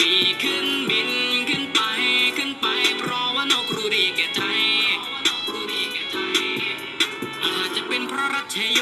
ປີນຂຶ້ນບິນຂຶ້ນໄປ ຂຶ້ນໄປ ເພາະວ່ານກຮູ້ດີແກ່ໃຈ ອາດຈະເປັນເພາະລັດຊະໂຍ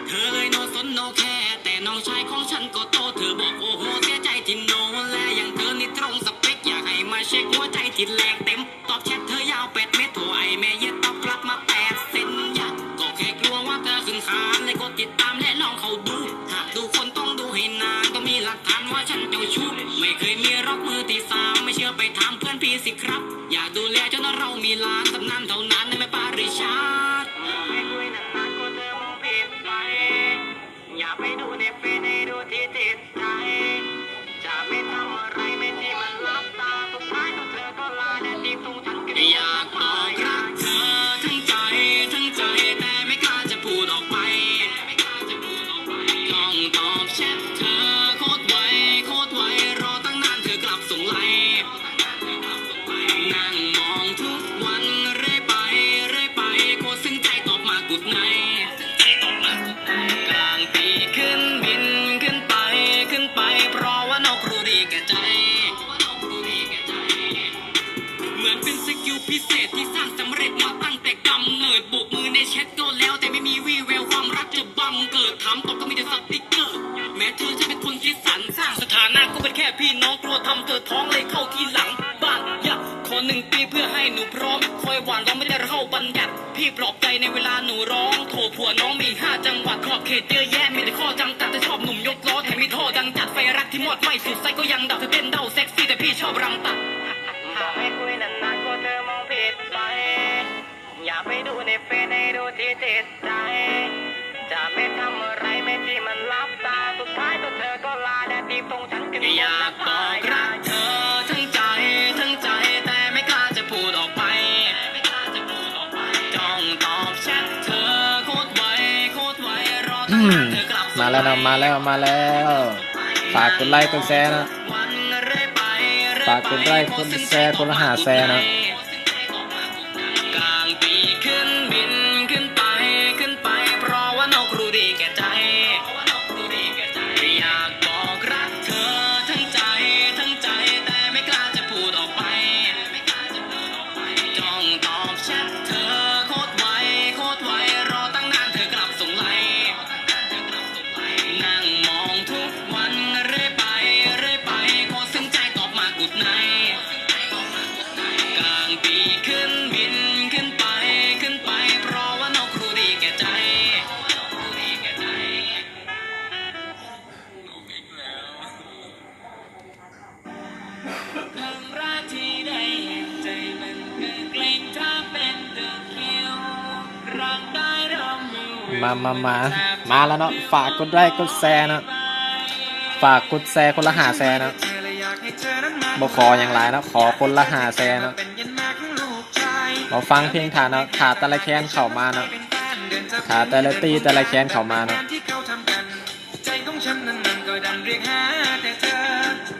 ເທີເລີຍໂນສົນໂນແຄ ແຕ່ນ້ອງຊາຍຂອງສັນກໍໂຕ ເທີບອກໂອ້ໂຫເສຍໃຈທີ່ໂນ ແລະຢ່າງເທີນີ້ຕົງສະເປັກ ຢາກໃຫ້ມາເຊັກຫົວໃຈທີ່ແລກເຕັມ ຕອບແຊັດເທີຍາວແປດເມັດ ໂທອ້າຍແມ່ເຢັດຕອບກັບມາແປດເຊັນ ຢາກ ກໍແຄ່ກົວວ່າເທີຂຶ້ນຄານ ແລະກົດຕິດຕາມ ແລະນ້ອງເຂົ້າດູ ຫາກດູຄົນຕ້ອງດູໃຫ້ນານ ຕ້ອງມີຫຼັກຖານວ່າສັນເຈົ້າຊູ້ ໄມ່ເຄີຍມີລັອກມືທີສາມ ໄມ່ເຊື່ອໄປຖາມເພື່ອນພີ່ຊິຄັບ ຢາກດູແລຈົນເຮົາມີຫຼານ ສຳນານເທົ່ານັ້ນ ໃນແມ່ປາຣິຊາດ ໃຫ້ຄຸຍນານໆ ກໍເທີມອງຜິດໄປ ຢ່າໄປດູໃນເຟສ ໃຫ້ດູທີ່ຈິດໃຈ ຈະໄມ່ທຳອະໄລ ແມ້ທີ່ມັນຫຼັບຕາ ສຸດທ້າຍໂຕເທີກໍລາ ແລະຕີບຕົງສັນຂຶ້ນ ຢາກບອກຮັກເທີທັງໃຈ ທັງໃຈ ແຕ່ໄມ່ກ້າຈະພູດອອກໄປ ຕ້ອງຕອບແຊັດເທີໂຄດໄວ ໂຄດໄວ ລໍຕັ້ງນານເທີກັບສົ່ງໄລ ນັ່ງມອງທຸກວັນ ເລື້ອຍໄປ ເລື້ອຍໄປ ໂຄດຊຶ້ງໃຈຕອບມາກຸດໄນ ກາງປີກຂຶ້ນບິນຂຶ້ນໄປ ຂຶ້ນໄປ ເພາະວ່ານກຮູ້ດີແກ່ໃຈ ເໝືອນເປັນສະກິວພິເສດທີ່ສ້າງສຳເລັດມາຕັ້ງແຕ່ກຳເນີດ ໂບກມືໃນແຊັດກໍແລ້ວ ແຕ່ໄມ່ມີວີ່ແວວຄວາມລັກຈະບັງເກີດ ຖາມຕອບກໍມີແຕ່ສະຕິກເກີ ແມ້ເທີຈະເປັນຄົນຄິດສັນສ້າງສະຖານະ ກໍເປັນແຄ່ພີ່ນ້ອງ ກົວທຳເທີທ້ອງເລີຍເຂົ້າທີຫຼັງ ບາດຢາກຂໍໜຶ່ງປີເພື່ອໃຫ້ໜູພ້ອມ ຄ່ອຍຫວານລ້ອມ ແຕ່ເຮົາບັນຍັດ ພີ່ປລອບໃຈໃນເວລາໜູຮ້ອງ ໂຖຜົວນ້ອງມີຫ້າຈັງຫວັດ ຂອບເຂດເຢີະແຍະມີແຕ່ຂໍ້ຈຳກັດ ແຕ່ຊອບໜຸ່ມຍົກລໍ້ ແຖມມີທໍ່ດັງຈັດ ໄຟລັດທີ່ມອດໄໝ້ ສູດໃສ່ກໍຍັງດັບ ເທີເຕັ້ນເດົາເຊັກຊີ້ ແຕ່ພີ່ຊອບຣຳຕັດ ບອກໃຫ້ຄຸຍນານໆ ກໍເທີມອງຜິດໄປ ຢ່າໄປດູໃນເຟສ ໃຫ້ດູທີ່ຈິດໃຈ ຈະໄມ່ທຳອະໄລ ແມ້ທີ່ມັນຫຼັບຕາ ສຸດທ້າຍໂຕເທີກໍລາ ແລະຕີບຕົງສັນຂຶ້ນ ຢາກບອກຮັກເທີທັງໃຈ ທັງໃຈ ແຕ່ໄມ່ກ້າຈະພູດອອກໄປ ຕ້ອງຕອບແຊັດເທີໂຄດໄວ ໂຄດໄວ ລໍຕັ້ງນານເທີກັບ ມາແລ້ວເນາະ ມາແລ້ວ ມາແລ້ວ ຝາກກົດໄລກົດແຊເນາະ ຝາກກົດໄລກົດແຊຄົນລະຫ້າແຊເນາະ ກາງປີກຂຶ້ນບິນຂຶ້ນໄປ ຂຶ້ນໄປ ເພາະວ່ານກຮູ້ດີແກ່ໃຈ ຢາກບອກຮັກເທີທັງໃຈ ທັງໃຈ ແຕ່ໄມ່ກ້າຈະພູດອອກໄປ ຕ້ອງຕອບແຊັດເທີໂຄດໄວ ໂຄດໄວ ລໍຕັ້ງນານເທີກັບສົ່ງໄລ ນັ່ງມອງທຸກວັນ ເລື້ອຍໄປ ເລື້ອຍໄປ ໂຄດຊຶ້ງໃຈຕອບມາກຸດໄນ ກາງປີກຂຶ້ນບິນຂຶ້ນໄປ ຂຶ້ນໄປ ເພາະວ່ານກຮູ້ດີແກ່ໃຈ ມາ ມາ ມາ ມາແລ້ວເນາະ ຝາກກົດໄລກົດແຊເນາະ ຝາກກົດແຊຄົນລະຫ້າແຊເນາະ ບໍ່ຂໍຫຍັງຫຼາຍເນາະ ຂໍຄົນລະຫ້າແຊເນາະ ມາຟັງເພງຖ້າເນາະ ຖ້າແຕ່ລະແຄນເຂົ້າມາເນາະ ຖ້າແຕ່ລະຕີ ແຕ່ລະແຄນເຂົ້າມາເນາະ. ໃຈຂອງສັນນັ້ນມັນກໍດັນຮຽກຫາແຕ່ເທີ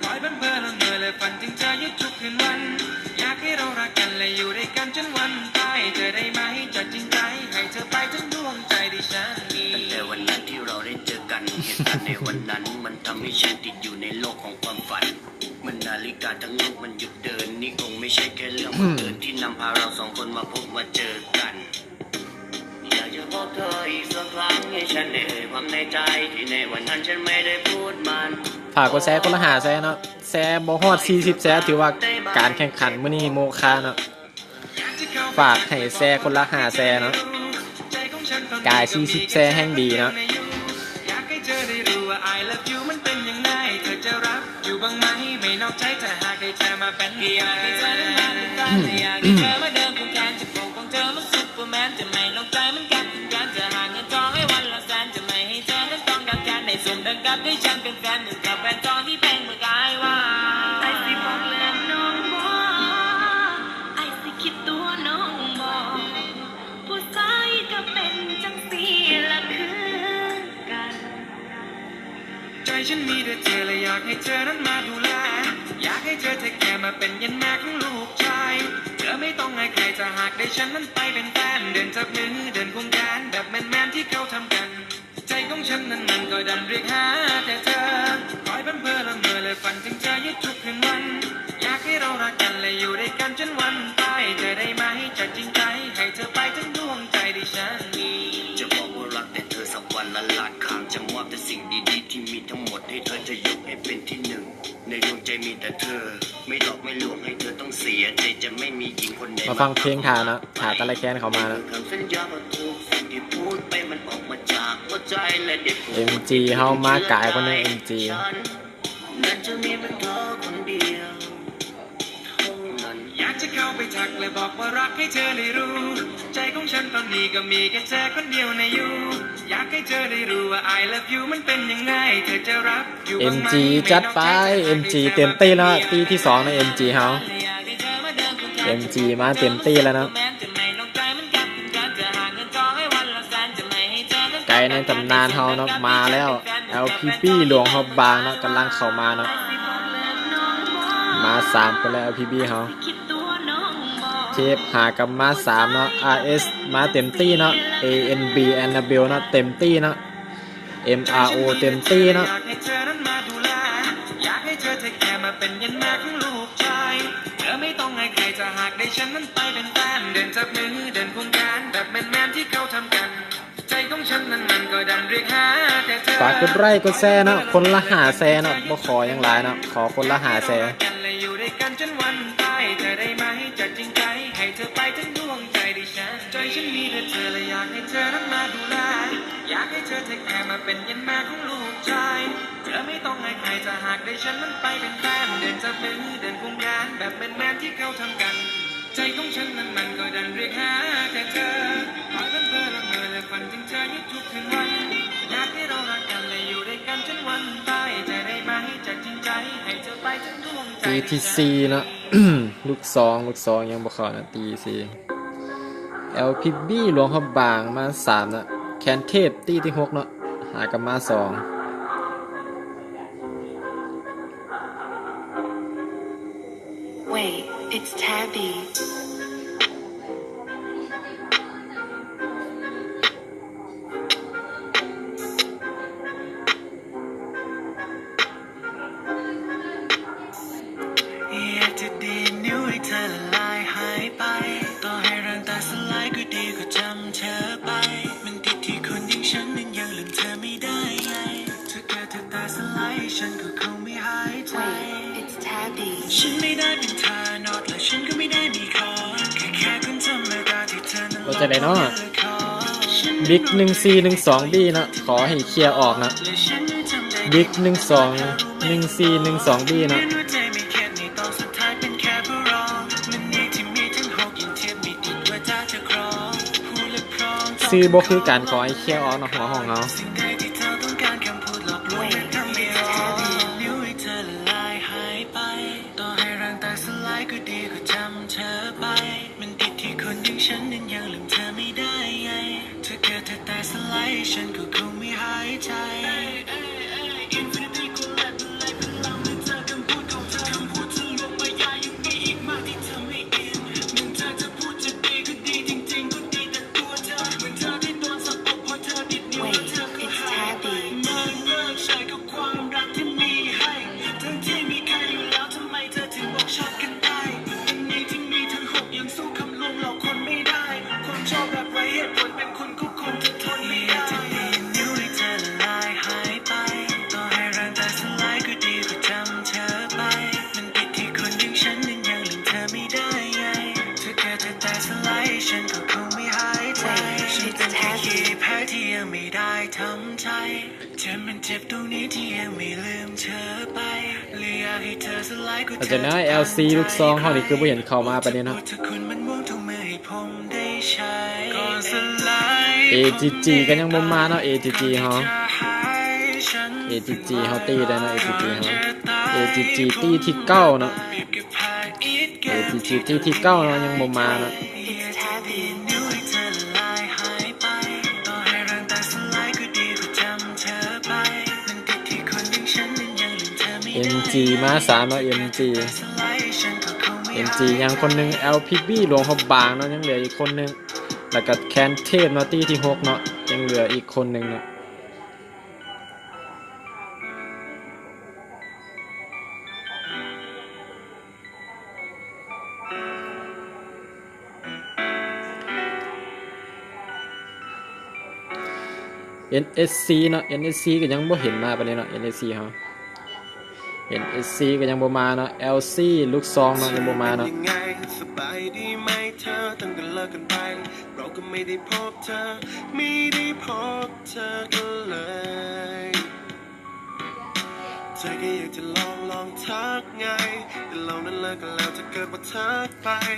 ຄອຍເພີ້ເພີລະເມີແລະຝັນເຖິງເທີຢູ່ທຸກຄືນວັນ ຢາກໃຫ້ເຮົາຮັກກັນແລະຢູ່ດ້ວຍກັນຈົນວັນຕາຍ ຈະໄດ້ໄໝ? ຈະຈິງໃຈໃຫ້ເທີໄປເຖິງດວງໃຈທີ່ສັນມີ ຕັ້ງແຕ່ວັນນັ້ນທີ່ເຮົາໄດ້ເຈີກັນ ເຫດການໃນວັນນັ້ນມັນທຳໃຫ້ສັນຕິດຢູ່ໃນໂລກຂອງຄວາມຝັນ ເມື່ອນາລິກາທັງໂລກມັນຢຸດເດີນ ນີ້ຄົງໄມ່ໃຊ່ແຄ່ເລື່ອງບັງເອີນທີ່ນຳພາເຮົາສອງຄົນມາພົບມາເຈີກັນ ຢາກຈະບອກເທີອີກສັກຄັ້ງໃຫ້ສັນໄດ້ເອີ່ຍຄວາມໃນໃຈ ທີ່ໃນວັນນັ້ນສັນໄມ່ໄດ້ພູດມັນ ຝາກກົດແຊຄົນລະຫ້າແຊເນາະ ແຊບໍ່ຮອດສີ່ສິບແຊ ຖືວ່າການແຂ່ງຂັນມື້ນີ້ໂມຄະເນາະ ຝາກໃຫ້ແຊຄົນລະຫ້າແຊເນາະ ກາຍສີ່ສິບແຊແຮ່ງດີເນາະ. ໃຈສັນມີແຕ່ເທີ ແລະຢາກໃຫ້ເທີນັ້ນມາດູແລ ຢາກໃຫ້ເທີເທກແຄມາເປັນຢັນແມ່ຂອງລູກຊາຍ ເທີໄມ່ຕ້ອງອາຍໃຜ ຖ້າຫາກໄດ້ສັນນັ້ນໄປເປັນແຟນ ເດີນຈັບມື ເດີນຄວງແຂນ ແບບແມນໆທີ່ເຂົາທຳກັນ ໃຈຂອງສັນນັ້ນມັນກໍດັນຮຽກຫາແຕ່ເທີ ຄອຍເພີ້ລະເມີແລະຝັນເຖິງເທີຢູ່ທຸກຄືນວັນ ใจมีแต่เธอ ไม่หลอกไม่ลวงให้เธอต้องเสียใจ จะไม่มีหญิงคนใด มาฟังเพลงท่าเนาะ ท่าแต่ละแคนเข้ามาเนาะ คำสัญญาว่าทุกสิ่งที่พูดไปมันออกมาจากหัวใจ และเด็กผู้ เอ็มจี เฮามากายกว่านี้ เอ็มจี นั้นจะมีเพียงเธอคนเดียวเท่านั้น อยากจะเข้าไปทักและบอกว่ารักให้เธอได้รู้ ใจของฉันตอนนี้ก็มีแค่เธอคนเดียวในอยู่ อยากให้เธอได้รู้ว่า I love you มันเป็นยังไง เธอจะรับ เอ็มจี จัดไป เอ็มจี เต็มตี้แล้ว ตี้ที่สองนะ เอ็มจี เฮา เอ็มจี มาเต็มตี้แล้วเนาะ ไกด์ในตำนานเฮาเนาะ มาแล้ว แอลพีบี หลวงพระบางเนาะ กำลังเข้ามาเนาะ มาสามคนแล้ว แอลพีบี เฮา เทปห้าก็มาสามเนาะ อาร์เอส มาเต็มตี้เนาะ เอเอ็นบี แอนนาเบลเนาะ เต็มตี้เนาะ เอ็มอาร์โอ เต็มตี้เนาะ อยากให้เธอนั้นมาดูแล อยากให้เธอ take care มาเป็นเย็นแม่ของลูกชาย เธอไม่ต้องอายใคร ถ้าหากได้ฉันนั้นไปเป็นแฟน เดินจับมือ เดินควงแขน แบบแมนๆ ที่เขาทำกัน ใจของฉันนั้นมันก็ดันเรียกหาแต่เธอ ฝากกดไลค์กดแชร์เนาะ คนละห้าแชร์เนาะ บ่ขอหยังหลายเนาะ ขอคนละห้าแชร์ กันและอยู่ด้วยกันจนวันตาย เธอได้ไหม จะจริงใจ ให้เธอไปทั้งดวงใจ ดิฉัน ใจฉันมีแต่เธอ และอยากให้เธอนั้นมาดูแล อยากให้เธอ take care มาเป็นเย็นแม่ของลูกชาย เธอไม่ต้องอายใคร ถ้าหากได้ฉันนั้นไปเป็นแฟน เดินจับมือ เดินควงแขน แบบแมนๆ ที่เขาทำกัน ใจของฉันนั้นมันก็ดันเรียกหาแต่เธอ คอยพร่ำเพ้อละเมอและฝันถึงเธออยู่ทุกคืนวัน อยากให้เรารักกันและอยู่ด้วยกันจนวันตาย จะได้ไหม จะจริงใจ ให้เธอไปทั้งดวงใจ ตี้ที่สี่เนาะ ลูกสอง ลูกสองยังบ่เข้านะ ตี้สี่ แอลพีบี หลวงพระบางมาสามเนาะ แคนเทพ ตี้ที่หกเนาะ หากันมาสอง Wait, it's Tabby. อยากจะดีดนิ้วให้เธอละลายหายไป ต่อให้ร่างตายสลายก็ดี ก็จำเธอไป มันติดที่คนอย่างฉันนั้นยังลืมเธอไม่ได้ไง ถ้าเกิดเธอตายสลาย ฉันก็คงไม่หายใจ Wait, it's Tabby. ฉันไม่ได้เป็นทานอส และฉันก็ไม่ได้มีคอ แค่ แค่คนธรรมดาที่เธอนั้น ว่าจั่งใดเนาะ บิก หนึ่งสี่หนึ่งสองบี เนาะ ขอให้เคลียร์ออกนะ บิก หนึ่งสอง หนึ่งสี่หนึ่งสองบี เนาะ ชื่อบ่คือกัน ขอให้เคลียร์ออกเนาะ หัวห้องเฮา Wait, it's Tabby. ต่อให้ร่างตายสลายก็ดี ก็จำเธอไป มันติดที่คนอย่างฉันนั้นยังลืมเธอไม่ได้ไง ถ้าเกิดเธอตายสลาย ฉันก็คงไม่หายใจ Infinity Gauntlet มันเลยพลัง เหมือนเธอคำพูดของเธอ คำพูดทะลวงมายา ยังมีอีกมากที่ทำให้อิน เหมือนเธอจะพูดจะดีก็ดี จริงๆ ก็ดีแต่ตัวเธอ เหมือนเธอที่โดนสะกด พอเธอดีดนิ้ว Wait, แล้วเธอก็ it's หายไป Tabby. มันเลิกใช้กับความรักที่มีให้ ทั้งที่มีใครอยู่แล้ว ทำไมเธอถึงบอกชอบกันได้ วันนี้ที่มีทั้งหกยังสู้คำลวงหลอกคนไม่ได้ คนชอบแบบไร้เหตุผลเป็นคุณก็คงจะทนไม่ได้ อยากจะดีดนิ้วให้เธอละลายหายไป ต่อให้ร่างตายสลายก็ดี ก็จำเธอไป มันติดที่คนอย่างฉันนั้นยังลืมเธอไม่ได้ไง ถ้าแค่เธอตายสลาย ฉันก็คงไม่หายใจ Wait, it's Tabby. ฉันเป็นแค่ขี้แพ้ที่ยังไม่ได้ทำใจ เจ็บมันเจ็บตรงนี้ที่ยังไม่ลืมเธอไป เลยอยากให้เธอสลายก็ อาจจะนะ แอลซี ลูกซองเฮานี่คือบ่เห็นเข้ามาปานนี้เนาะ เอจีจี ก็ยังบ่มาเนาะ เอจีจี เฮา เอจีจี เฮาตี้ได้เนาะ เอจีจี เฮา เอจีจี ตี้ที่เก้าเนาะ เอจีจี ตี้ที่เก้าเนาะ ยังบ่มาเนาะ It's Tabby. เอ็มจี มาสามเนาะ เอ็มจี เอ็มจี ยังคนหนึ่ง แอลพีบี หลวงพระบางเนาะ ยังเหลืออีกคนหนึ่ง แล้วก็แคนเทพเนาะ ตี้ที่หกเนาะ ยังเหลืออีกคนหนึ่งเนาะ เอ็นเอสซี เนาะ เอ็นเอสซี ก็ยังบ่เห็นมาปานใดเนาะ เอ็นเอสซี เฮา ເອັນເອັສຊີ ກໍຍັງບໍ່ມາເນາະ, ແອລຊີ ລູກຊອງເນາະ ຍັງບໍ່ມາເນາະ.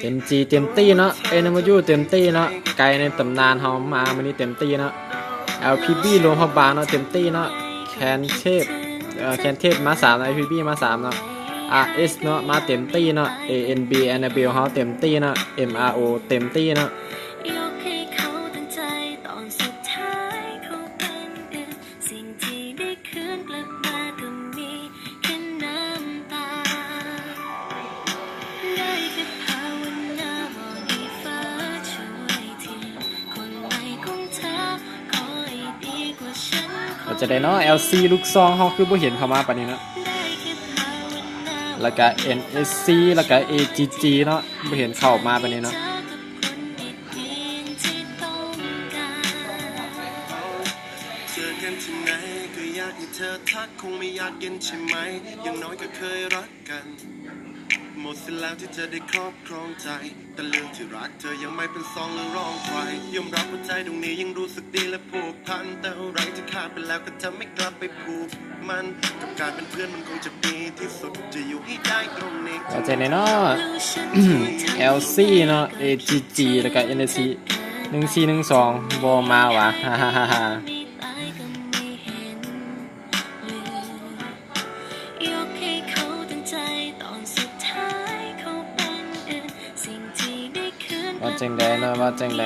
ເຕັມທີ່ເຕັມຕີເນາະ, ເອັນເອັມຢູ ເຕັມຕີເນາະ, ໄກໃນຕຳນານເຮົາມາມື້ນີ້ເຕັມຕີເນາະ. ແອລພີບີ ຫຼວງພະບາງເນາະ ເຕັມຕີເນາະ, ແຄນເທບ ເອີ ແຄນເທບມາສາມ ແອລພີບີມາສາມເນາະ, ອາເອັສເນາະ ມາເຕັມຕີເນາະ, ເອເອັນບີ ແອນນາເບວເຮົາເຕັມຕີເນາະ, ເອັມອາໂອ ເຕັມຕີເນາະ. ວ່າຈັ່ງໃດເນາະ ແອລຊີ ລູກຊອງເຮົາຄືບໍ່ເຫັນເຂົ້າມາປານນີ້ເນາະ, ແລ້ວກະ ເອັນເອັສຊີ ແລ້ວກະ ເອຈີຈີ ເນາະ ບໍ່ເຫັນເຂົ້າມາປານນີ້ເນາະ. ວ່າຈັ່ງໃດເນາະ ແອລຊີເນາະ ເອຈີຈີ ແລ້ວກະ ເອັນເອັສຊີ ໜຶ່ງສີ່ໜຶ່ງສອງ ບໍ່ມາຫວາ ວ່າຈັ່ງໃດເນາະ ວ່າຈັ່ງໃດ.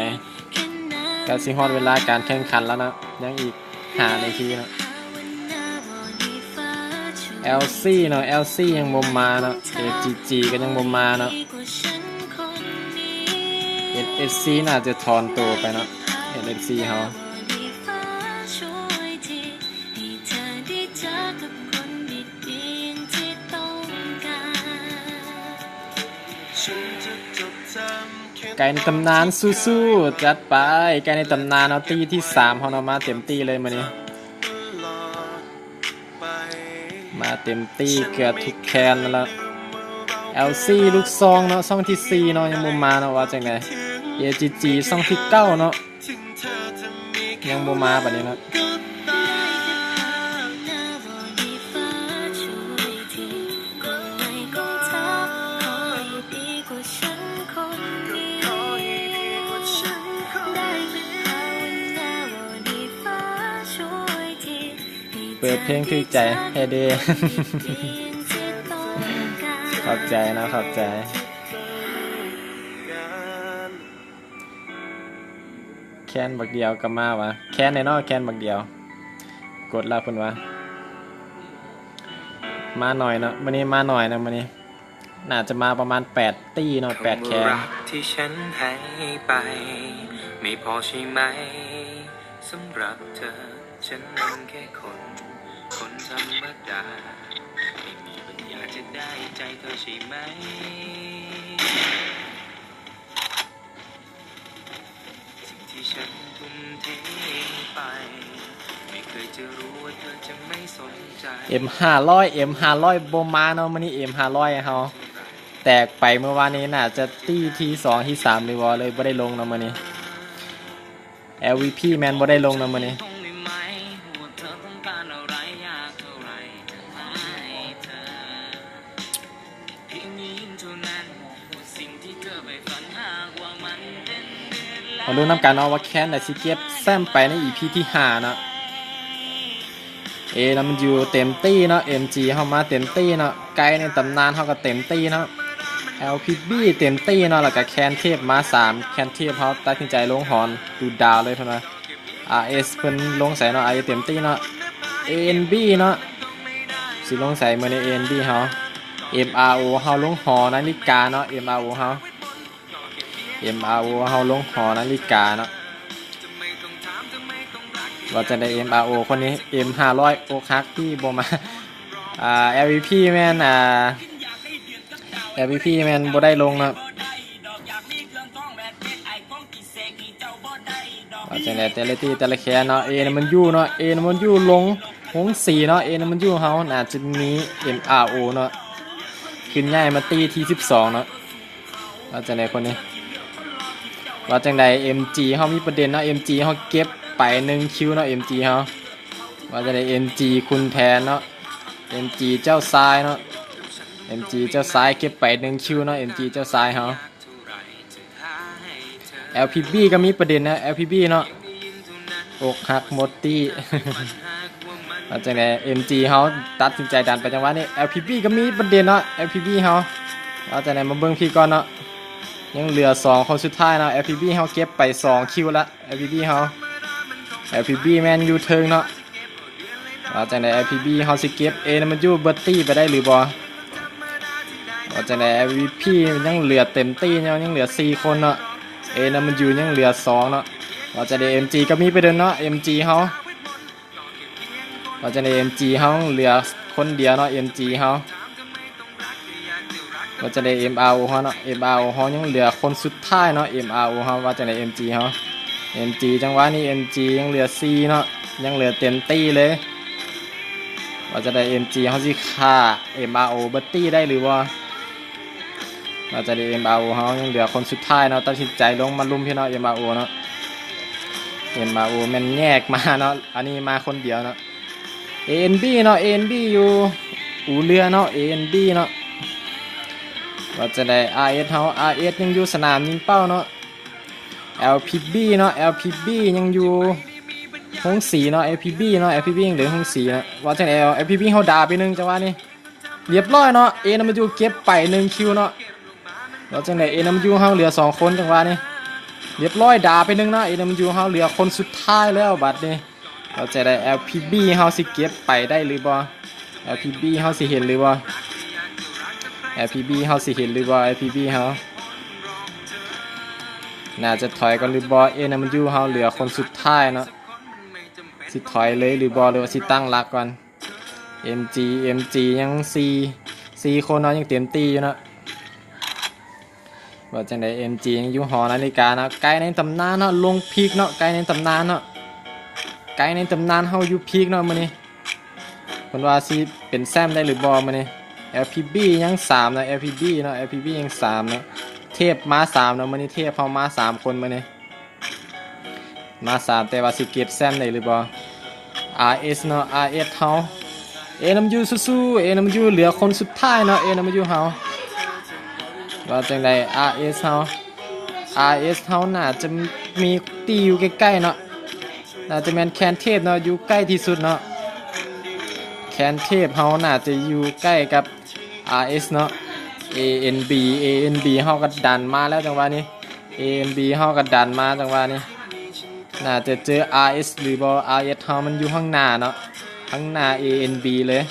ກະຊິຮອດເວລາການແຂ່ງຂັນແລ້ວເນາະ, ຍັງອີກຫ້ານາທີເນາະ. ແອລຊີເນາະ ແອລຊີຍັງບໍ່ມາເນາະ, ເອຈີຈີກໍຍັງບໍ່ມາເນາະ. ເອັນເອັສຊີໜ້າຈະຖອນໂຕໄປເນາະ ເອັນເອັສຊີເຮົາ. ໄກໃນຕຳນານ ສູ້ໆ ຈັດໄປ. ໄກໃນຕຳນານເນາະ ຕີທີສາມເຮົາເນາະ, ມາເຕັມທີ່ເລີຍມື້ນີ້ ມາເຕັມທີ່ເກືອບທຸກແຄນແລ້ວ. ແອລຊີ ລູກຊອງເນາະ ຊ່ອງທີສີ່ເນາະ ຍັງບໍ່ມາເນາະ, ວ່າຈັ່ງໃດ. ເອຈີຈີ ຊ່ອງທີເກົ້າເນາະ ຍັງບໍ່ມາປານນີ້ເນາະ. ເປີດເພງຖືກໃຈແທ້ເດ. ຂອບໃຈເນາະ ຂອບໃຈ. ແຄນບັກດຽວກໍມາຫວາ, ແຄນແນ່ເນາະ ແຄນບັກດຽວ. ກົດແລ້ວເພິ່ນວ່າ ມາໜ້ອຍເນາະ ມື້ນີ້ມາໜ້ອຍເນາະ ມື້ນີ້ໜ້າຈະມາປະມານແປດຕີເນາະ ແປດແຄນ. ເອັມຫ້າຮ້ອຍ ເອັມຫ້າຮ້ອຍບໍ່ມາເນາະ ມື້ນີ້ເອັມຫ້າຮ້ອຍເຮົາແຕກໄປເມື່ອວານນີ້ ໜ້າຈະຕີທີສອງ ທີສາມ ຫຼືບໍ່ ເລີຍບໍ່ໄດ້ລົງເນາະມື້ນີ້. ແອລວີພີແມ່ນບໍ່ໄດ້ລົງເນາະມື້ນີ້. ມາລຸ້ນນຳກັນເນາະວ່າແຄນໃດຊິເກັບແຊ້ມໄປໃນອີພີທີຫ້າເນາະ. ເອດັບເບິນຢູ ເຕັມທີ່ເນາະ, ເອັມຈີເຮົາມາເຕັມທີ່ເນາະ, ໄກໃນຕຳນານເຮົາກໍເຕັມທີ່ເນາະ, ແອລພີບີເຕັມທີ່ເນາະ, ແລ້ວກໍແຄນເທບມາສາມ, ແຄນເທບເຮົາຕັດສິນໃຈລົງຫອນດູດາວເລີຍເພິ່ນວ່າ. ອາເອັສເພິ່ນລົງໃສເນາະ, ອາເອັສເຕັມທີ່ເນາະ, ເອເອັນບີເນາະ ຊິລົງໃສມື້ນີ້ ເອເອັນບີເຮົາ, ເອັມອາໂອເຮົາລົງຫໍນາລິກາເນາະ, ເອັມອາໂອເຮົາ ເອັມອາໂອເຮົາລົງຫໍນາລິກາເນາະ. ວ່າຈັ່ງໃດ ເອັມອາໂອຄົນນີ້ ເອັມຫ້າຮ້ອຍ ອົກຫັກທີ່ບໍ່ມາ. ອາ ແອລວີພີແມ່ນ ອາ ແອລວີພີແມ່ນບໍ່ໄດ້ລົງເນາະ. ວ່າຈັ່ງໃດ ແຕ່ລະທີ່ແຕ່ລະແຄນເນາະ, ເອດັບເບິນຢູເນາະ, ເອດັບເບິນຢູລົງ ຫົງສີເນາະ ເອນຳຢູເຮົາໜ້າຈະມີເອັມອາໂອເນາະ ຂຶ້ນຍ້າຍມາຕີທີສິບສອງເນາະ. ວ່າຈັ່ງໃດຄົນນີ້ ວ່າຈັ່ງໃດເອັມຈີເຮົາມີປະເດັນເນາະ ເອັມຈີເຮົາເກັບໄປໜຶ່ງຄິວເນາະ ເອັມຈີເຮົາ ວ່າຈັ່ງໃດເອັມຈີຄຸນແຜນເນາະ ເອັມຈີເຈົ້າຊາຍເນາະ ເອັມຈີເຈົ້າຊາຍເກັບໄປໜຶ່ງຄິວເນາະ ເອັມຈີເຈົ້າຊາຍເຮົາ. ແອລພີບີກໍມີປະເດັນນະ ແອລພີບີເນາະ ອົກຫັກໝົດຕີ້ ວ່າຈັ່ງໃດເອັມຈີເຮົາຕັດສິນໃຈດັນໄປຈັງຫວະນີ້ ແອລພີບີກໍມີປະເດັນເນາະ ແອລພີບີເຮົາ ວ່າຈັ່ງໃດມາເບິ່ງພີບີກ່ອນເນາະ ຍັງເຫຼືອສອງຄົນສຸດທ້າຍເນາະ ແອລພີບີເຮົາເກັບໄປສອງຄິວລະ ແອລພີບີເຮົາ ແອລພີບີແມ່ນຢູ່ເທິງເນາະ. ວ່າຈັ່ງໃດແອລພີບີເຮົາຊິເກັບເອນຳຢູເບີດຕີ້ໄປໄດ້ຫຼືບໍ່ ວ່າຈັ່ງໃດແອລພີບີຍັງເຫຼືອເຕັມຕີ້ເນາະ ຍັງເຫຼືອສີ່ຄົນເນາະ ເອນຳຢູຍັງເຫຼືອສອງເນາະ ວ່າຈັ່ງໃດເອັມຈີກໍມີປະເດັນເນາະ ເອັມຈີເຮົາ ວ່າຈັ່ງໃດເອັມຈີເຮົາເຫຼືອຄົນດຽວເນາະ ເອັມຈີເຮົາ ວ່າຈັ່ງໃດເອັມອາໂອເຮົາເນາະ ເອັມອາໂອເຮົາຍັງເຫຼືອຄົນສຸດທ້າຍເນາະ ເອັມອາໂອເຮົາ ວ່າຈັ່ງໃດເອັມຈີເຮົາ ເອັມຈີ ຈັງຫວະນີ້ເອັມຈີຍັງເຫຼືອສີ່ເນາະ ຍັງເຫຼືອເຕັມຕີ້ເລີຍ ວ່າຈັ່ງໃດເອັມຈີເຮົາຊິຂ້າເອັມອາໂອເບີດຕີ້ໄດ້ຫຼືບໍ່ ວ່າຈັ່ງໃດເອັມອາໂອເຮົາຍັງເຫຼືອຄົນສຸດທ້າຍເນາະ ຕັດສິນໃຈລົງມາລຸມພີ່ເນາະ ເອັມອາໂອເນາະ ເອັມອາໂອແມ່ນແຍກມາເນາະ ອັນນີ້ມາຄົນດຽວເນາະ. ເອເອັນບີເນາະ ເອເອັນບີຢູ່ອູເຮືອເນາະ ເອເອັນບີເນາະ ວ່າຈັ່ງໃດອາເອັສເຮົາ ອາເອັສຍັງຢູ່ສະໜາມຍິງເປົ້າເນາະ ແອລພີບີເນາະ ແອລພີບີຍັງຢູ່ໂຮງສີເນາະ ແອລພີບີເນາະ ແອລພີບີຍັງເດີນໂຮງສີເນາະ ວ່າຈັ່ງໃດແອລພີບີເຮົາດາໄປໜຶ່ງຈັງຫວະນີ້ ລຽບຮ້ອຍເນາະ ເອນຳຢູເກັບໄປໜຶ່ງຄິວເນາະ ວ່າຈັ່ງໃດເອນຳຢູເຮົາເຫຼືອສອງຄົນຈັງຫວະນີ້ ລຽບຮ້ອຍດາໄປໜຶ່ງເນາະ ເອນຳຢູເຮົາເຫຼືອຄົນສຸດທ້າຍແລ້ວບັດນີ້ ວ່າຈັ່ງໃດແອລພີບີເຮົາຊິເກັບໄປໄດ້ຫຼືບໍ່ ແອລພີບີເຮົາຊິເຫັນຫຼືບໍ່ ແອລພີບີເຮົາຊິເຫັນຫຼືບໍ່ ແອລພີບີເຮົາ ໜ້າຈະຖອຍກ່ອນຫຼືບໍ່ ເອນຳຢູເຮົາເຫຼືອຄົນສຸດທ້າຍເນາະ ຊິຖອຍເລີຍຫຼືບໍ່ ຫຼືວ່າຊິຕັ້ງຫຼັກກ່ອນ ເອັມຈີ ເອັມຈີຍັງສີ່ ສີ່ຄົນເນາະ ຍັງເຕັມທີ່ຢູ່ເນາະ ວ່າຈັ່ງໃດເອັມຈີຍັງຢູ່ຫໍນາລິກາເນາະ ໄກໃນຕຳນານເນາະ ລົງພີກເນາະ ໄກໃນຕຳນານເນາະ ໄກໃນຕຳນານເຮົາຢູ່ພີກເນາະມື້ນີ້ ເພິ່ນວ່າຊິເປັນແຊ້ມໄດ້ຫຼືບໍ່ມື້ນີ້ ແອລພີບີຍັງສາມເນາະ ແອລພີບີເນາະ ແອລພີບີຍັງສາມເນາະ ເທບມາສາມເນາະ ມື້ນີ້ເທບເຮົາມາສາມຄົນມື້ນີ້ ມາສາມ ແຕ່ວ່າຊິເກັບແຊ້ມໄດ້ຫຼືບໍ່ ອາເອັສເນາະ ອາເອັສເຮົາ ເອນຳຢູສູ້ໆ ເອນຳຢູເຫຼືອຄົນສຸດທ້າຍເນາະ ເອນຳຢູເຮົາ ວ່າຈັ່ງໃດອາເອັສເຮົາ ອາເອັສເຮົາໜ້າຈະມີຕີຢູ່ໃກ້ໆເນາະ ໜ້າຈະແມ່ນແຄນເທບເນາະ ຢູ່ໃກ້ທີ່ສຸດເນາະ ແຄນເທບເຮົາໜ້າຈະຢູ່ໃກ້ກັບ ອາເອັສເນາະ ເອເອັນບີ ເອເອັນບີເຮົາກໍດັນມາແລ້ວຈັງຫວະນີ້ ເອເອັນບີເຮົາກໍດັນມາຈັງຫວະນີ້ ໜ້າຈະເຈີອາເອັສຫຼືບໍ່ ອາເອັສເຮົາມັນຢູ່ຂ້າງໜ້າເນາະ ຂ້າງໜ້າເອເອັນບີເລີຍ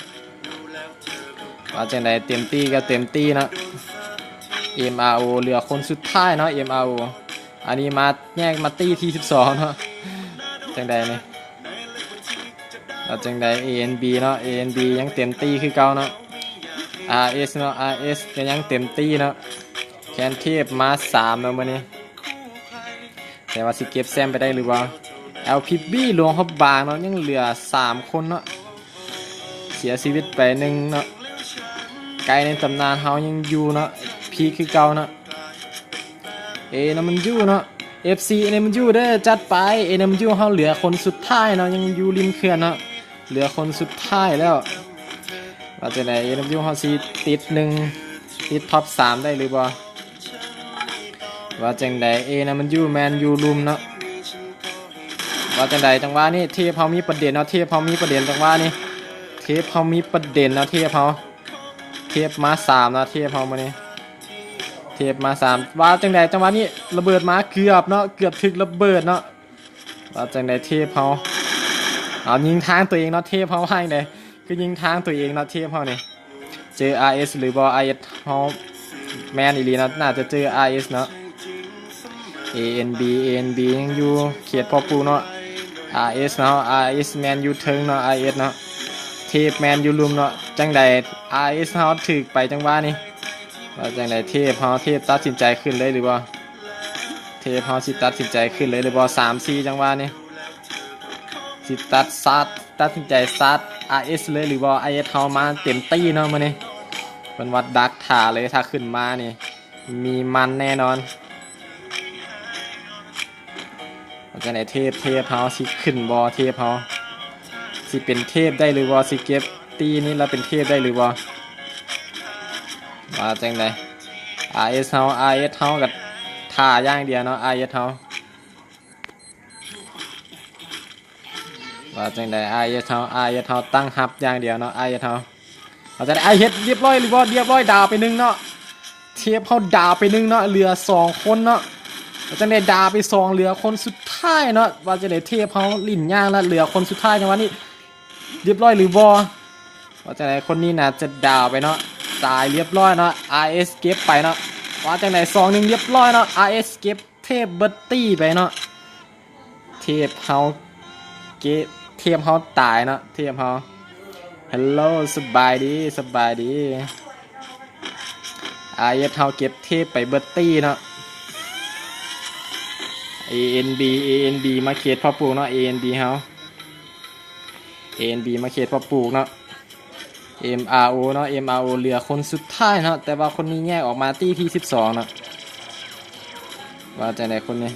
ວ່າຈັ່ງໃດເຕັມທີ່ກໍເຕັມທີ່ເນາະ ເອັມອາໂອເຫຼືອຄົນສຸດທ້າຍເນາະ ເອັມອາໂອ ອັນນີ້ມາແຍກມາຕີທີ່ສິບສອງເນາະ ຈັ່ງໃດນີ້ ວ່າຈັ່ງໃດເອເອັນບີເນາະ ເອເອັນບີຍັງເຕັມທີ່ຄືເກົ່າເນາະ ອາເອັສເນາະ ອາເອັສກໍຍັງເຕັມທີ່ເນາະ ແຄນເທບມາສາມເນາະມື້ນີ້ ແຕ່ວ່າຊິເກັບແຊ້ມໄປໄດ້ຫຼືບໍ່ ແອລພີບີຫຼວງພະບາງເນາະ ຍັງເຫຼືອສາມຄົນເນາະ ເສຍຊີວິດໄປໜຶ່ງເນາະ ໄກໃນຕຳນານເຮົາຍັງຢູ່ເນາະ ພີກຄືເກົ່າເນາະ ເອນຳຢູເນາະ ເອັຟຊີເອນຳຢູເດີ ຈັດໄປ ເອນຳຢູເຮົາເຫຼືອຄົນສຸດທ້າຍເນາະ ຍັງຢູ່ລິມເຂື່ອນເນາະ ເຫຼືອຄົນສຸດທ້າຍແລ້ວ ວ່າຈັ່ງໃດເອນຳຢູເຮົາຊິຕິດໜຶ່ງ ຕິດທັອບສາມໄດ້ຫຼືບໍ່ ວ່າຈັ່ງໃດເອນຳຢູແມ່ນຢູ່ລຸ່ມເນາະ ວ່າຈັ່ງໃດຈັງຫວະນີ້ເທບເຮົາມີປະເດັນເນາະ ເທບເຮົາມີປະເດັນຈັງຫວະນີ້ ເທບເຮົາມີປະເດັນເນາະ ເທບເຮົາ ເທບມາສາມເນາະ ເທບເຮົາມື້ນີ້ ເທບມາສາມ ວ່າຈັ່ງໃດຈັງຫວະນີ້ລະເບີດມາ ເກືອບເນາະ ເກືອບຖືກລະເບີດເນາະ ວ່າຈັ່ງໃດເທບເຮົາ ເອົາຍິງທາງຕົວເອງເນາະ ເທບເຮົາວ່າຈັ່ງໃດ ຄືຍິງທາງຕົວເອງເນາະ ເທບເຮົານີ້ ເຈີອາເອັສຫຼືບໍ່ ອາເອັສເຮົາ ແມ່ນອີ່ຫຼີເນາະ ໜ້າຈະເຈີອາເອັສເນາະ ເອເອັນບີ ເອເອັນບີຍັງຢູ່ເຂດພໍ່ປູເນາະ ອາເອັສເນາະ ອາເອັສແມ່ນຢູ່ເທິງເນາະ ອາເອັສເນາະ ເທບແມ່ນຢູ່ລຸ່ມເນາະ ຈັ່ງໃດ ອາເອັສເຮົາຖືກໄປຈັງຫວະນີ້ ວ່າຈັ່ງໃດ ເທບເຮົາ ເທບຕັດສິນໃຈຂຶ້ນເລີຍຫຼືບໍ່ ເທບເຮົາຊິຕັດສິນໃຈຂຶ້ນເລີຍຫຼືບໍ່ ສາມສີ່ ຈັງຫວະນີ້ ຊິຕັດຊາດ ຕັດສິນໃຈຊາດ ອາເອສເລີຍຫຼືບໍ່? ອາເອສເຮົາມາເຕັມທີ່ເນາະມື້ນີ້ ເພິ່ນວ່າດັກຖ້າເລີຍ ຖ້າຂຶ້ນມານີ້ມີມັນແນ່ນອນ. ວ່າຈັ່ງໃດ ເທບ ເທບເຮົາຊິຂຶ້ນບໍ່? ເທບເຮົາຊິເປັນເທບໄດ້ຫຼືບໍ່? ຊິເກັບຕີນີ້ລະເປັນເທບໄດ້ຫຼືບໍ່? ວ່າຈັ່ງໃດ ອາເອສເຮົາ ອາເອສເຮົາກໍຖ້າຢ່າງດຽວເນາະ ອາເອສເຮົາ. ວ່າຈັ່ງໃດ ອາເອສເຮົາ ອາເອສເຮົາຕັ້ງຮັບຢ່າງດຽວເນາະ ອາເອສເຮົາ. ວ່າຈັ່ງໃດ ອາເອສ ຮຽບຮ້ອຍຫຼືບໍ່? ຮຽບຮ້ອຍ ດາວໄປໜຶ່ງເນາະ ເທບເຮົາດາວໄປໜຶ່ງເນາະ ເຫຼືອສອງຄົນເນາະ. ວ່າຈັ່ງໃດ ດາວໄປສອງ ເຫຼືອຄົນສຸດທ້າຍເນາະ. ວ່າຈັ່ງໃດ ເທບເຮົາຫຼິ້ນຍາກລະ ເຫຼືອຄົນສຸດທ້າຍ ຈັງຫວະນີ້ ຮຽບຮ້ອຍຫຼືບໍ່? ວ່າຈັ່ງໃດ ຄົນນີ້ໜ້າຈະດາວໄປເນາະ ຕາຍຮຽບຮ້ອຍເນາະ. ອາເອສເກັບໄປເນາະ. ວ່າຈັ່ງໃດ ສອງໜຶ່ງ ຮຽບຮ້ອຍເນາະ. ອາເອສເກັບ ເທບເບິດຕີໄປເນາະ ເທບເຮົາເກະ ເທບເຮົາຕາຍເນາະ ເທບເຮົາ. ເຮລໂລ ສະບາຍດີ ສະບາຍດີ. ອາເອສເຮົາເກັບເທບໄປເບິດຕີເນາະ. ເອເອັນບີ ເອເອັນບີ ມາເຂດເຜົ່າປູກເນາະ ເອເອັນບີເຮົາ. ເອເອັນບີ ມາເຂດເຜົ່າປູກເນາະ. ເອັມອາໂອເນາະ ເອັມອາໂອ ເຫຼືອຄົນສຸດທ້າຍເນາະ ແຕ່ວ່າຄົນນີ້ແຍກອອກມາຕີທີສິບສອງເນາະ. ວ່າຈັ່ງໃດຄົນນີ້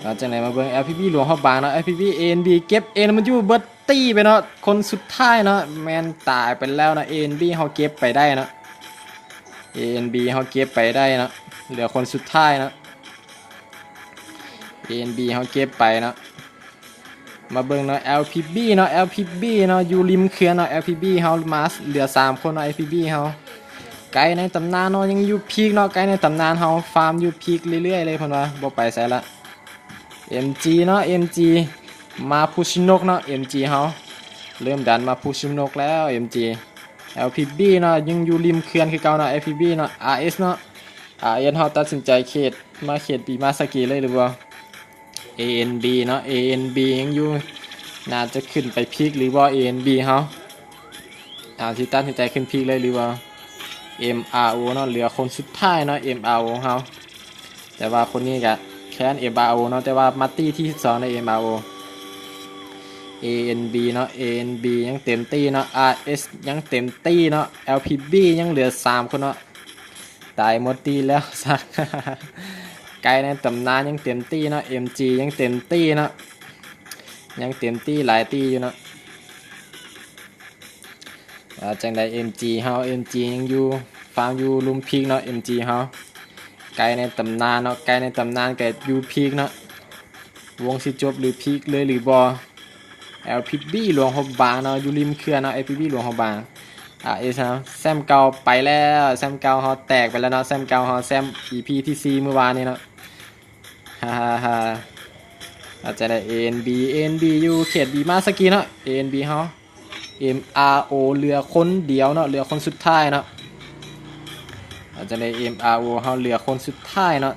ວ່າຈັ່ງໃດ ມາເບິ່ງ ແອລພີບີ ຫຼວງພະບາງເນາະ. ແອລພີບີ ເອເອັນບີ ເກັບ ເອັນ ມັນຢູ່ເບິດຕີໄປເນາະ ຄົນສຸດທ້າຍເນາະ ແມ່ນຕາຍໄປແລ້ວເນາະ. ເອເອັນບີ ເຮົາເກັບໄປໄດ້ເນາະ ເອເອັນບີ ເຮົາເກັບໄປໄດ້ເນາະ ເຫຼືອຄົນສຸດທ້າຍເນາະ. ເອເອັນບີ ເຮົາເກັບໄປເນາະ. ມາເບິ່ງເນາະ ແອລພີບີເນາະ ແອລພີບີເນາະ ຢູ່ລິມເຂື່ອນເນາະ. ແອລພີບີເຮົາມາເຫຼືອສາມຄົນເນາະ ແອລພີບີເຮົາ. ໄກໃນຕຳນານເນາະ ຍັງຢູ່ພີກເນາະ ໄກໃນຕຳນານເຮົາຟາມຢູ່ພີກເລື້ອຍໆເລີຍ ເພິ່ນວ່າບໍ່ໄປໃສລະ. ເອັມຈີເນາະ ເອັມຈີ ມາພູຊິນົກເນາະ ເອັມຈີເຮົາ ເລີ່ມດັນມາພູຊິນົກແລ້ວ ເອັມຈີ. ແອລພີບີເນາະ ຍັງຢູ່ລິມເຂື່ອນຄືເກົ່າເນາະ ແອລພີບີເນາະ. ອາເອສເນາະ ອາເອສເຮົາຕັດສິນໃຈເຂດ ມາເຂດບີມາສະກີເລີຍຫຼືບໍ່? ເອເອັນບີເນາະ ເອເອັນບີຍັງຢູ່ ໜ້າຈະຂຶ້ນໄປພີກຫຼືບໍ່ ເອເອັນບີເຮົາ ອາ ຊິຕັດສິນໃຈຂຶ້ນພີກເລີຍຫຼືບໍ່? ເອັມອາໂອເນາະ ເຫຼືອຄົນສຸດທ້າຍເນາະ ເອັມອາໂອເຮົາ. ແຕ່ວ່າຄົນນີ້ກະແຄ້ນ ເອັມອາໂອເນາະ ແຕ່ວ່າມາຕີທີສິບສອງໃນ ເອັມອາໂອ. ເອເອັນບີເນາະ ເອເອັນບີຍັງເຕັມຕີເນາະ ອາເອສຍັງເຕັມຕີເນາະ ແອລພີບີຍັງເຫຼືອສາມຄົນເນາະ. ຕາຍໝົດຕີແລ້ວ ໄກໃນຕຳນານຍັງເຕັມຕີເນາະ ເອັມຈີຍັງເຕັມຕີເນາະ ຍັງເຕັມຕີຫຼາຍຕີຢູ່ເນາະ. ວ່າຈັ່ງໃດ ເອັມຈີເຮົາ ເອັມຈີຍັງຢູ່ ຟາມຢູ່ລຸ່ມພີກເນາະ ເອັມຈີເຮົາ. ໄກໃນຕຳນານເນາະ ໄກໃນຕຳນານກະຢູ່ພີກເນາະ. ວົງຊິຈົບຫຼືພີກເລີຍຫຼືບໍ່? ແອລພີບີ ຫຼວງພະບາງເນາະ ຢູ່ລິມເຂື່ອນເນາະ ແອລພີບີ ຫຼວງພະບາງ. ອາເອສເຮົາ ແຊ້ມເກົ່າໄປແລ້ວ ແຊ້ມເກົ່າເຮົາແຕກໄປແລ້ວເນາະ ແຊ້ມເກົ່າເຮົາ ແຊ້ມອີພີທີສີ່ມື້ວານນີ້ເນາະ. ຮາໆໆ ອາດຈະໄດ້ ເອເອັນບີ ເອເອັນບີຢູ່ເຂດບີມາສະກີເນາະ ເອເອັນບີເຮົາ. ເອັມອາໂອ ເຫຼືອຄົນດຽວເນາະ ເຫຼືອຄົນສຸດທ້າຍເນາະ. ອາດຈະໄດ້ ເອັມອາໂອ ເຮົາເຫຼືອຄົນສຸດທ້າຍເນາະ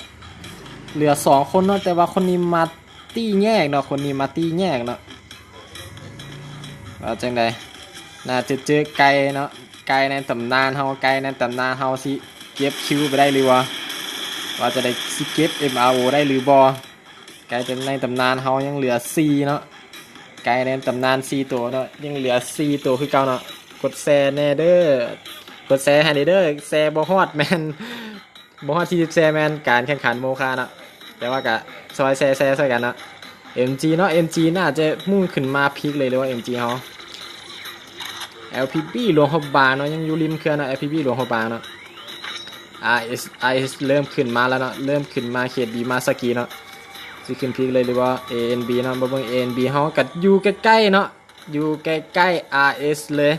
ເຫຼືອສອງຄົນເນາະ ແຕ່ວ່າຄົນນີ້ມາຕີແຍກເນາະ ຄົນນີ້ມາຕີແຍກເນາະ. ວ່າຈັ່ງໃດ ໜ້າຈະເຈີໄກເນາະ ໄກໃນຕຳນານເຮົາ ໄກໃນຕຳນານເຮົາຊິເກັບຄິວໄປໄດ້ຫຼືບໍ່? ວ່າຈັ່ງໃດ ຊິເກັບເອັມອາໂອໄດ້ຫຼືບໍ່? ໄກໃນຕຳນານເຮົາຍັງເຫຼືອສີ່ເນາະ ໄກໃນຕຳນານສີ່ໂຕເນາະ ຍັງເຫຼືອສີ່ໂຕຄືເກົ່າເນາະ. ກົດແຊແດ່ເດີ ກົດແຊໃຫ້ແດ່ເດີ ແຊບໍ່ຮອດແມ່ນ ບໍ່ຮອດສີ່ສິບແຊແມ່ນການແຂ່ງຂັນໂມຄາເນາະ ແຕ່ວ່າກະຊ່ອຍແຊ ແຊຊ່ອຍກັນເນາະ. ເອັມຈີເນາະ ເອັມຈີໜ້າຈະມຸ່ງຂຶ້ນມາພີກເລີຍ ຫຼືວ່າ ເອັມຈີເຮົາ. ແອລພີບີ ຫຼວງພະບາງເນາະ ຍັງຢູ່ລິມເຂື່ອນເນາະ ແອລພີບີ ຫຼວງພະບາງເນາະ. ອາເອສ ອາເອສ ເລີ່ມຂຶ້ນມາແລ້ວເນາະ ເລີ່ມຂຶ້ນມາເຂດບີມາສະກີເນາະ ຊິຂຶ້ນພີກເລີຍຫຼືວ່າ? ເອເອັນບີເນາະ ມາເບິ່ງ ເອເອັນບີເຮົາກະຢູ່ໃກ້ໆເນາະ ຢູ່ໃກ້ໆ ອາເອສເລີຍ.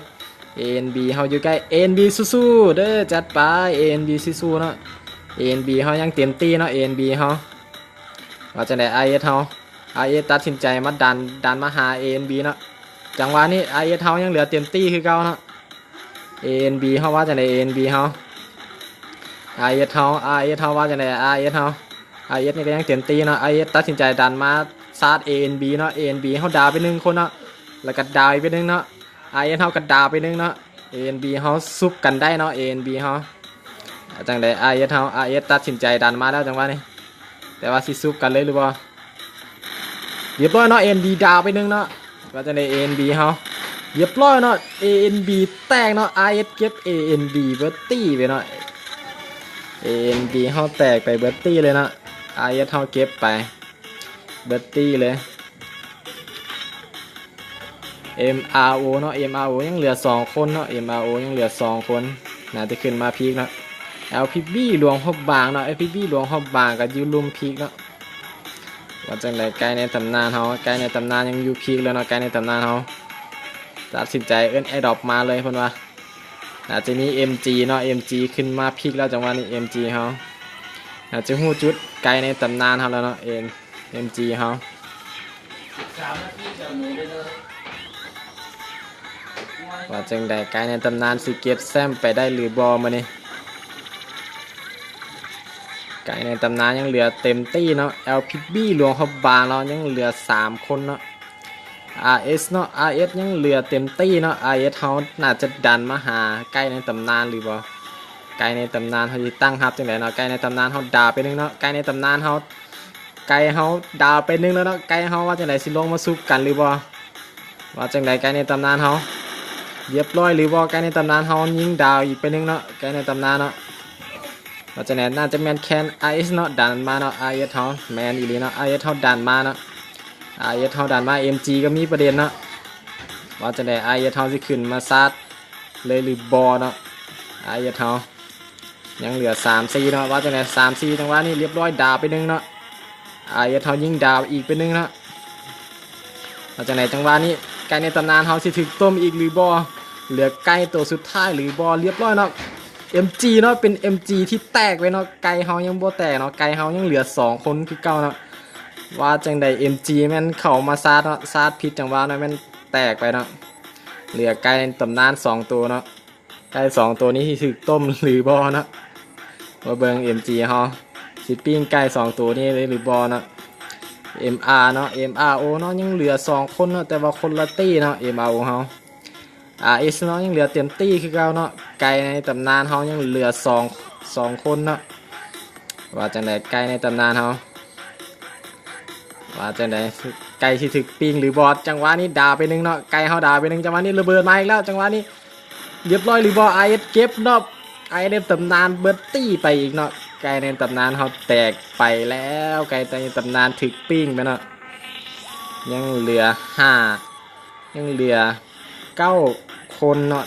ເອເອັນບີເຮົາຢູ່ໃກ້ ເອເອັນບີ ສູ້ໆເດີ ຈັດໄປ ເອເອັນບີ ສູ້ໆເນາະ. ເອເອັນບີເຮົາຍັງເຕັມທີ່ເນາະ ເອເອັນບີເຮົາ. ວ່າຈັ່ງໃດ ອາເອສເຮົາ ອາເອສຕັດສິນໃຈມາດັນ ດັນມາຫາ ເອເອັນບີເນາະ. ຈັງຫວະນີ້ ອາເອສເຮົາຍັງເຫຼືອເຕັມທີ່ຄືເກົ່າເນາະ ເອເອັນບີເຮົາ. ວ່າຈັ່ງໃດ ເອເອັນບີເຮົາ ອາເອສເຮົາ ອາເອສເຮົາ ວ່າຈັ່ງໃດ ອາເອສເຮົາ. ອາເອສນີ້ກະຍັງເຕັມທີ່ເນາະ ອາເອສຕັດສິນໃຈດັນມາຊາດ ເອເອັນບີເນາະ. ເອເອັນບີເຮົາດາວໄປໜຶ່ງຄົນເນາະ ແລ້ວກະດາວອີກໄປໜຶ່ງເນາະ ອາເອສເຮົາກະດາວໄປໜຶ່ງເນາະ. ເອເອັນບີເຮົາຊຸບກັນໄດ້ເນາະ ເອເອັນບີເຮົາ. ຈັ່ງໃດ ອາເອສເຮົາ ອາເອສຕັດສິນໃຈດັນມາແລ້ວຈັງຫວະນີ້ ແຕ່ວ່າຊິຊຸບກັນເລີຍຫຼືບໍ່? ຮຽບຮ້ອຍເນາະ ເອເອັນບີດາວໄປໜຶ່ງເນາະ. ວ່າຈັ່ງໃດ ເອເອັນບີ ເຮົາ ລຽບຮ້ອຍເນາະ ເອເອັນບີ ແຕກເນາະ ອາເອັສ ເກັບ ເອເອັນບີ ເບິດຕີ້ໄປເນາະ ເອເອັນບີ ເຮົາແຕກໄປເບິດຕີ້ເລີຍເນາະ ອາເອັສ ເຮົາເກັບໄປເບິດຕີ້ເລີຍ ເອັມອາໂອ ເນາະ ເອັມອາໂອ ຍັງເຫຼືອສອງຄົນເນາະ ເອັມອາໂອ ຍັງເຫຼືອສອງຄົນ ໜ້າຈະຂຶ້ນມາພີກເນາະ ແອລພີບີ ຫຼວງພະບາງເນາະ ແອລພີບີ ຫຼວງພະບາງ ກໍຢູ່ລຸ່ມພີກເນາະ ວ່າຈັ່ງໃດ ໄກໃນຕຳນານເຮົາ ໄກໃນຕຳນານຍັງຢູ່ພີກເລີຍເນາະ ໄກໃນຕຳນານເຮົາ ຕັດສິນໃຈເອີ້ນແອດຣອບມາເລີຍເພິ່ນວ່າ ໜ້າຈະມີເອັມຈີເນາະ ເອັມຈີ ຂຶ້ນມາພີກແລ້ວ ຈັງຫວະນີ້ ເອັມຈີ ເຮົາ ໜ້າຈະຮູ້ຈຸດໄກໃນຕຳນານເຮົາແລ້ວເນາະ ເອັມ ເອັມຈີ ເຮົາ ວ່າຈັ່ງໃດ ໄກໃນຕຳນານຊິເກັບແຊ້ມໄປໄດ້ຫຼືບໍ່ມື້ນີ້ ໄກໃນຕຳນານຍັງເຫຼືອເຕັມຕີ້ເນາະ ແອລພີບີ ຫຼວງພະບາງ ເນາະ ຍັງເຫຼືອສາມຄົນເນາະ ອາເອັສ ເນາະ ອາເອັສ ຍັງເຫຼືອເຕັມຕີ້ເນາະ ອາເອັສ ເຮົາໜ້າຈະດັນມາຫາໄກໃນຕຳນານຫຼືບໍ່ ໄກໃນຕຳນານເຮົາຊິຕັ້ງຮັບຈັ່ງໃດເນາະ ໄກໃນຕຳນານເຮົາດາວໄປໜຶ່ງເນາະ ໄກໃນຕຳນານເຮົາ ໄກເຮົາດາວໄປໜຶ່ງແລ້ວເນາະ ໄກເຮົາວ່າຈັ່ງໃດ ຊິລົງມາຊຸບກັນຫຼືບໍ່ ວ່າຈັ່ງໃດ ໄກໃນຕຳນານເຮົາ ລຽບຮ້ອຍຫຼືບໍ່ ໄກໃນຕຳນານເຮົາຍິງດາວອີກໄປໜຶ່ງເນາະ ໄກໃນຕຳນານເນາະ ວ່າຈັ່ງໃດ ໜ້າຈະແມ່ນແຄນ ອາເອັສ ເນາະ ດັນມາເນາະ ອາເອັສ ເຮົາ ແມ່ນອີ່ຫຼີເນາະ ອາເອັສ ເຮົາດັນມາເນາະ ອາເອັສ ເຮົາດັນມາ ເອັມຈີ ກໍມີປະເດັນເນາະ ວ່າຈັ່ງໃດ ອາເອັສ ເຮົາຊິຂຶ້ນມາຊາດເລີຍຫຼືບໍ່ເນາະ ອາເອັສ ເຮົາ ຍັງເຫຼືອສາມສີ່ເນາະ ວ່າຈັ່ງໃດ ສາມສີ່ ຈັງຫວະນີ້ ລຽບຮ້ອຍ ດາວໄປໜຶ່ງເນາະ ອາເອັສ ເຮົາຍິງດາວອີກໄປໜຶ່ງເນາະ ວ່າຈັ່ງໃດ ຈັງຫວະນີ້ ໄກໃນຕຳນານເຮົາຊິຖືກຕົ້ມອີກຫຼືບໍ່ ເຫຼືອໄກໂຕສຸດທ້າຍຫຼືບໍ່ ລຽບຮ້ອຍເນາະ ເອັມຈີ ເນາະ ເປັນ ເອັມຈີ ທີ່ແຕກໄປເນາະ ໄກເຮົາຍັງບໍ່ແຕກເນາະ ໄກເຮົາຍັງເຫຼືອສອງຄົນຄືເກົ່າເນາະ ວ່າຈັ່ງໃດ ເອັມຈີ ແມ່ນເຂົ້າມາຊາດເນາະ ຊາດຜິດຈັງຫວະເນາະ ແມ່ນແຕກໄປເນາະ ເຫຼືອໄກໃນຕຳນານສອງໂຕເນາະ ໄກ່ສອງໂຕນີ້ຊິຖືກຕົ້ມຫຼືບໍ່ເນາະ ມາເບິ່ງ ເອັມຈີ ເຮົາ ຊິປີ້ງໄກ່ສອງໂຕນີ້ໄດ້ຫຼືບໍ່ເນາະ ເອັມອາ ເນາະ ເອັມອາໂອ ເນາະ ຍັງເຫຼືອສອງຄົນເນາະ ແຕ່ວ່າຄົນລະຕີເນາະ ເອັມອາໂອ ເຮົາ ອາເອັສ ເນາະ ຍັງເຫຼືອເຕັມຕີຄືເກົ່າເນາະ ໄກ່ໃນຕຳນານເຮົາຍັງເຫຼືອສອງ ສອງຄົນເນາະ ວ່າຈັ່ງໃດ ໄກ່ໃນຕຳນານເຮົາ ວ່າຈັ່ງໃດ ໄກ່ຊິຖືກປີ້ງຫຼືບໍ່ ຈັງຫວະນີ້ດາວໄປໜຶ່ງເນາະ ໄກ່ເຮົາດາວໄປໜຶ່ງ ຈັງຫວະນີ້ລະເບີດມາອີກແລ້ວ ຈັງຫວະນີ້ ລຽບຮ້ອຍຫຼືບໍ່ ອາເອັສ ເກັບເນາະ ອາເອັສ ຕຳນານເບິດຕີໄປອີກເນາະ ໄກ່ໃນຕຳນານເຮົາແຕກໄປແລ້ວ ໄກ່ໃນຕຳນານຖືກປີ້ງໄປເນາະ ຍັງເຫຼືອຫ້າ ຍັງເຫຼືອເກົ້າຄົນເນາະ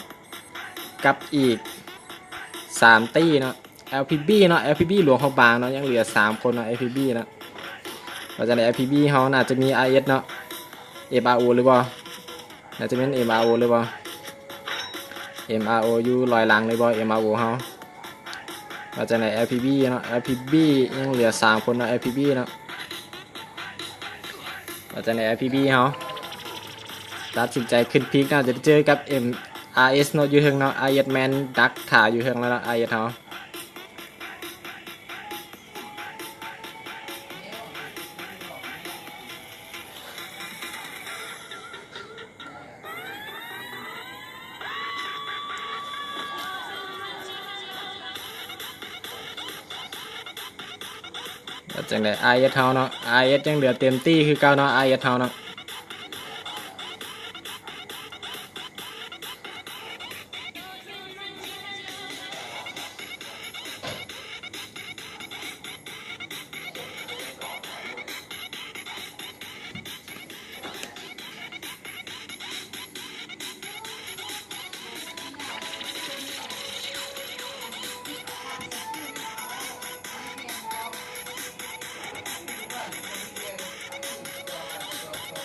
ກັບອີກສາມຕີເນາະ ແອລພີບີ ເນາະ ແອລພີບີ ຫຼວງພະບາງເນາະ ຍັງເຫຼືອສາມຄົນເນາະ ແອລພີບີ ເນາະ ວ່າຈັ່ງໃດ ແອລພີບີ ເຮົາໜ້າຈະມີ ອາເອັສ ເນາະ ເອັມອາໂອ ຫຼືບໍ່ ໜ້າຈະແມ່ນ ເອັມອາໂອ ຫຼືບໍ່ ເອັມອາໂອ ຢູ່ລອຍຫຼັງຫຼືບໍ່ ເອັມອາໂອ ເຮົາ ວ່າຈັ່ງໃດ ແອລພີບີ ເນາະ ແອລພີບີ ຍັງເຫຼືອສາມຄົນເນາະ ແອລພີບີ ເນາະ ວ່າຈັ່ງໃດ ແອລພີບີ ເຮົາ ຕັດສິນໃຈຂຶ້ນພີກ ໜ້າຈະໄດ້ເຈີກັບ ເອັມ ອາເອັສ ເນາະ ຢູ່ເທິງເນາະ ອາເອັສ ແມ່ນດັກຖ້າຢູ່ເທິງແລ້ວເນາະ ອາເອັສ ເຮົາ. ວ່າຈັ່ງໃດ ອາເອັສ ເຮົາເນາະ ອາເອັສ ຍັງເຫຼືອເຕັມທີ່ຄືເກົ່າເນາະ ອາເອັສ ເຮົາເນາະ. ວ່າ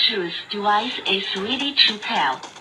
Bluetooth device is ready to pair.